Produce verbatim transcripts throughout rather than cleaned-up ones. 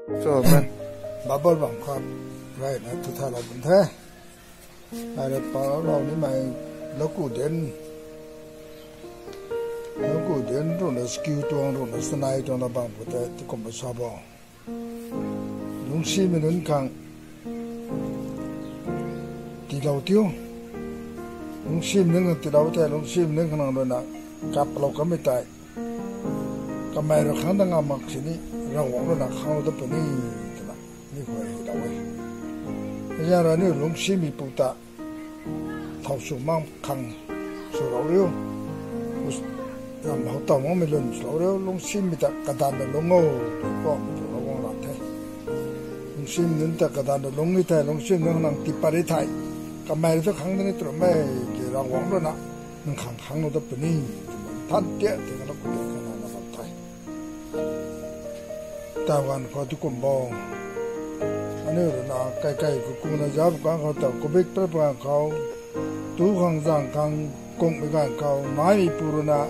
Cho, Bible bam khat reyna tu thalou bun the. Ai rui palou nimei, Lauku dinc, Lauku dinc ruhna chakiu tuang, ruhna chanei tuang na bam khou tei tu kumna sa bo. Lungcsimei nunc khang tiilou tiu. Lungcsimei nunc khang tiilou the, lungcsimei nunc khang nang ruina kaplou kamei tei, kamei rui khang dat ngam mak sini, Ravguangc ruina khanglou dat puni, twna ni khou hei lou e. Azanc rui aniu lungcsimeipu ta thow sw mak khang swlou riu. Ram how taw makmei lun swlou riu. Lungcsimei ta kadanvna lungc o, twna kumna Ravguangc lat the. Lungcsimei nunc ta kadanvna lungc ni the, lungcsimei nunc nang tiipat ri thei, kamei rui thu khang dat ni tw ramei, ki Ravguangc ruina nang khang khanglou dat puni, twna than tiat ti kana khou tei kana na bam the. Taw ganv khou tu kum bo. Aniu ruina kaikai khou kumna zauc ganv khou taw, covid pat ganv khou, tu khang zaeng khang kungmei ganv khou, naimeipu ruina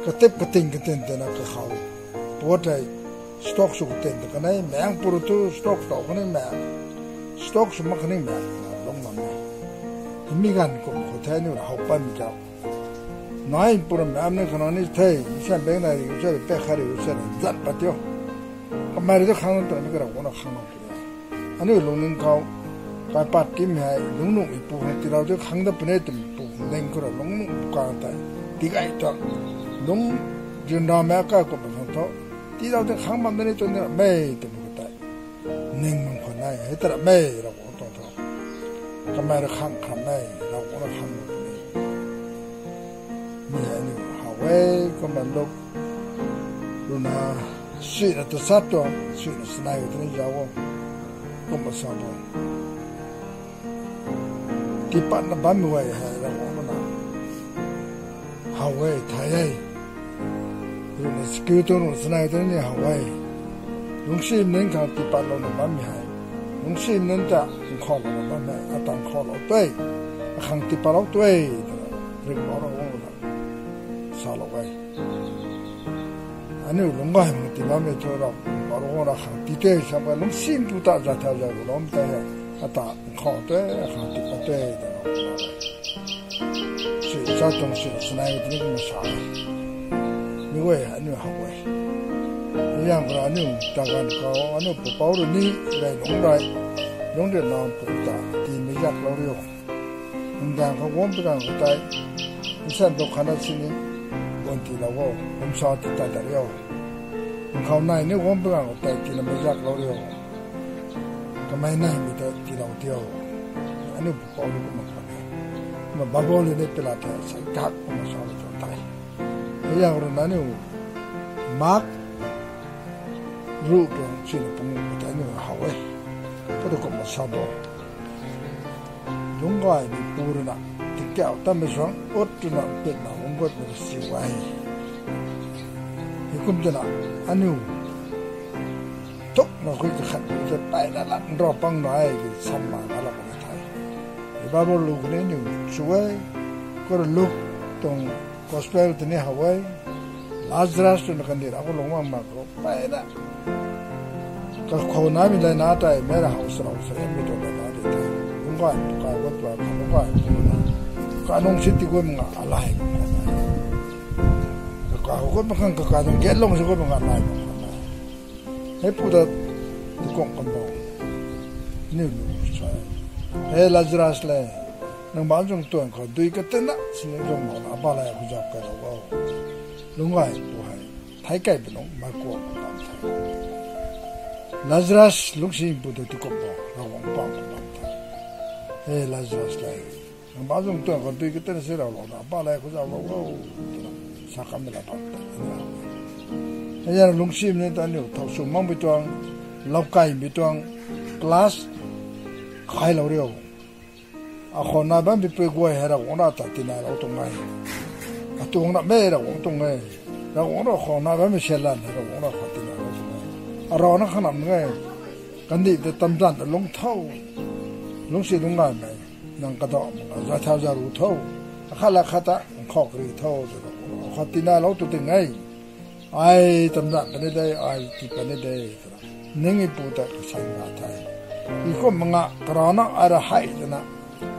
katip kating katin tina kakhou, puat tei stock sw katin ta kanei, maengpu rui tu stock tow khatni maek, stock sw mak khatni maek, lungc bam e. Mi ganv kum khou the aniu how patmei zauc. Naimeipu rui maekmei khang ni the, nsan bang nai riu se, pek khat riu se, zat pat tiu. Kamei rui tu khang dat twmei ka Ravguangc ruina khanglou puni. Aniu lungning khou kaipat timei hei, lungnuhmeipu khang tiilou tu khang dat puni twmei pu ning khou rui lungnuh pu kang tei, tiigay tuang, lungc ryanramei akai kumhmei khang thu, tiilou tu khang bam dat ni tw ni ramei twmei khou tei, ning mak khwan e, hei ta ramei Ravguangc tuang thu. Kamei rui khang kham e, Ravguangc rui khang mak puni. Mi hei aniu how e, kumna Luk ruina, suina tachat tuang, suina chanei khou tei ni zauc o, kumna sa bo. Tiipatna bammei guay hei Ravguangc ruina how e, thay e. Ruhna chakiu tuang, ruhna chanei tei ni how e. Lungcsimei nunc khang tiipatlouna bammei hei, lungcsimei nunc ta nkhavlouna bam e, ata nkhavlou tei, akhang tiipatlou tei, twna ringhbau Ravguangc ruina salou e. Aniu lungc gay mak ti bammei thu Ravguangc, Ravguangc ruina khang tii tei sa e, lungcsimeipu ta zat thau zat ruloumei tei hei, ata nkhav tei, akhang tiipat tei, twna Ravguangc ruina sui sa tuang, sui chanei tei ni kumna sa e. Mi guay aniu how e. Azanc khou rui aniu taw ganv khou aniu pupouc rui ni, rey nunc rui, lungc ryanrameipu ta tiimei zaklou riu. Nungdang khou guang pui ganv khou tei, nsan tu khatna sini, guang tiilou o, kumsa ti tat ta riu. Nkhou nai ni guang pui ganv khou tei tiina meic zaklou riu. Kamei naimei ta tiilou tiu. Aniu pupouc rui kumna khwan e. Kumna Bible rui ni pilat the, sa kak kumna salou tuang tei. Azanc ruina aniu Mark ruh tuang sina panguh khou tei aniu how e. Katu kumna sa bo. Lungc gaymeipu ruina tingkauh tatmei suang ut ruina mpitna guang gutmei ta siu e. Heikum twna aniu thukna khui kakhat tei mpeyna lat nra pang nai ki sam ma na lak ni the. Bible lu khou ni aniu sw e, khou rui Luk tuang gospel tei ni how e, Lazarus twna kandih na khou lungc mak mak khou mpeyna kakhou naimei layna tei meic rui how salou sa e, mei tuang layna tei the. Lungc gaymei kakhou gut tuang, lungc gaymei kakhou gut tuang, kanung si ti gut mak nga alay mak khwan e. Kakhou gut mak khang kakai tuang gatlung si gut mak nga alay mak khwan e. Heipu ta tu kum kan bo. Aniu lu sa e, He Lazarus le, nang baanc zung tuang khou dui katina sini zung makna abalay khou zauc kailou o. Lungc gaypu hei theic kei puni, meic kuang khou bam the. Lazarus, lungcsimeipu ta tu kum bo, Ravguangc pam khou bam the. He Lazarus le, nang baanc zung tuang khou dui katina si raulouna abalay khou zauclou o, twna sa kanmei la bam the. Azanc lungcsimei nunc ta aniu thow sw makmei tuang, lou kaimei tuang, class khailou riu. Akhou nai bammei pui guay hei Ravguangc ruina ta tinailou tuang e. Atuang na mei Ravguangc tuang e. Ravguangc rui akhou nai bammei selan hei Ravguangc ruina khou tinailou tuang e. Arana khang nam e. Kandih ta tamzan ta lungc tho. Lungcsi lungc gaymei, nang kadaw mak nga zat thau zat ru tho. Akhat la khat ta nkhou kari tho, twna khou tinailou tu ting e. Ai tamzan puni de, ai tii puni de, twna ningpu ta kasan nga the. Ikhou manga karana ai ra hei twna,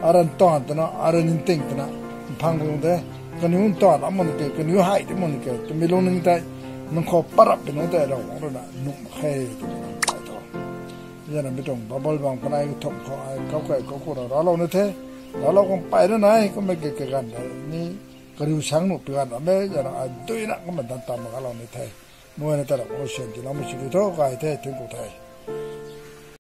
ai ra ntan twna, ai ra ningting twna mphang lung de. Kaniw ntan lam mun ke, kaniw hei ti mun ke twmei lungning tei, nang khou parap pi nunc tei Ravguangc ruina nuh mak khe twna nang kai tho. Zana mi tuang Bible bang panai thumh khou ai kau kai kau khou ra raclou ni the. Raclou khang pey na nai, kummei ke kaganv ni, kariu sang nuh pi ganv ram e, zana ai duina kumna dan tam mak galou ni the. Nuaina ta Ravguangc rui syan tiiloumei sw di tho, kai the, thingku the.